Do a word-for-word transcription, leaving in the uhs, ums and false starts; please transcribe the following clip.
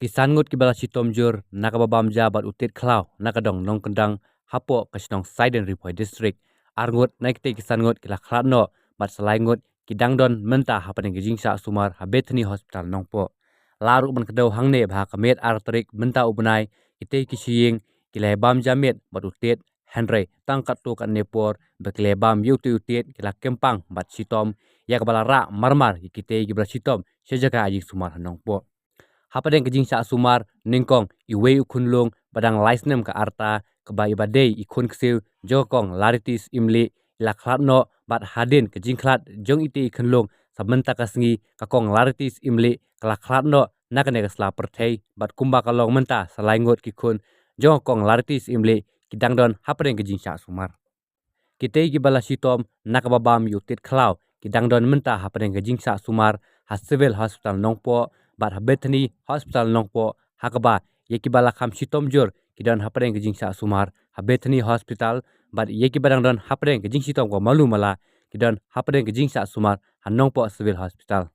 Ki san ngut kiba la shitom jur na kaba bam ja bad u tied khlaw na ka dong Nongkyndang hapoh ka shnong Saiden, Ri Bhoi District. Ar ngut na kitei ki san ngut ki la khlad noh bad sa lai ngut ki dang don mynta hapdeng ka jingshah sumar ha Bethany Hospital Nongpoh. La ruh ban kdew hangne ba ha ka miet ar tarik mynta u bnai, kitei ki shyieng ki la bam ja miet bad u tied, hynrei tang katto katne por ba ki la bam ïa utei u tied ki la kynpang bad shitom, ïa kaba la rah marmar ïa kitei kiba la shitom sha jaka jingsumar ha Nongpoh. Hapdeng ka jingshah sumar nyngkong, iwei u khunlung ba dang lai snem ka rta, kaba i ba dei i khun ksiew jong ka kong Laritis Imli, i la khlad noh bad hadien ka jingkhlad jong itei i khunlung, sa mynta ka sngi ka kong Laritis Imli ka la khlad noh na kane ka sla pyrthei, bad kumba ka long mynta sa lai ngut ki khun jong ka kong Laritis Imli ki dang don hapdeng ka jingshah sumar. Kitei kiba la shitom na kaba bam ïa u tied khlaw ki dang don mynta hapdeng ka jingshah sumar ha Civil Hospital Nongpoh bad ha Bethany Hospital Nongpoh, ha kaba ïa kiba la kham shitom jur ki don hapdeng ka jingshah sumar ha Bethany Hospital, bad ïa kiba dang don hapdeng ka jingshitom kaba malu mala ki don hapdeng ka jingshah sumar ha Nongpoh Civil Hospital.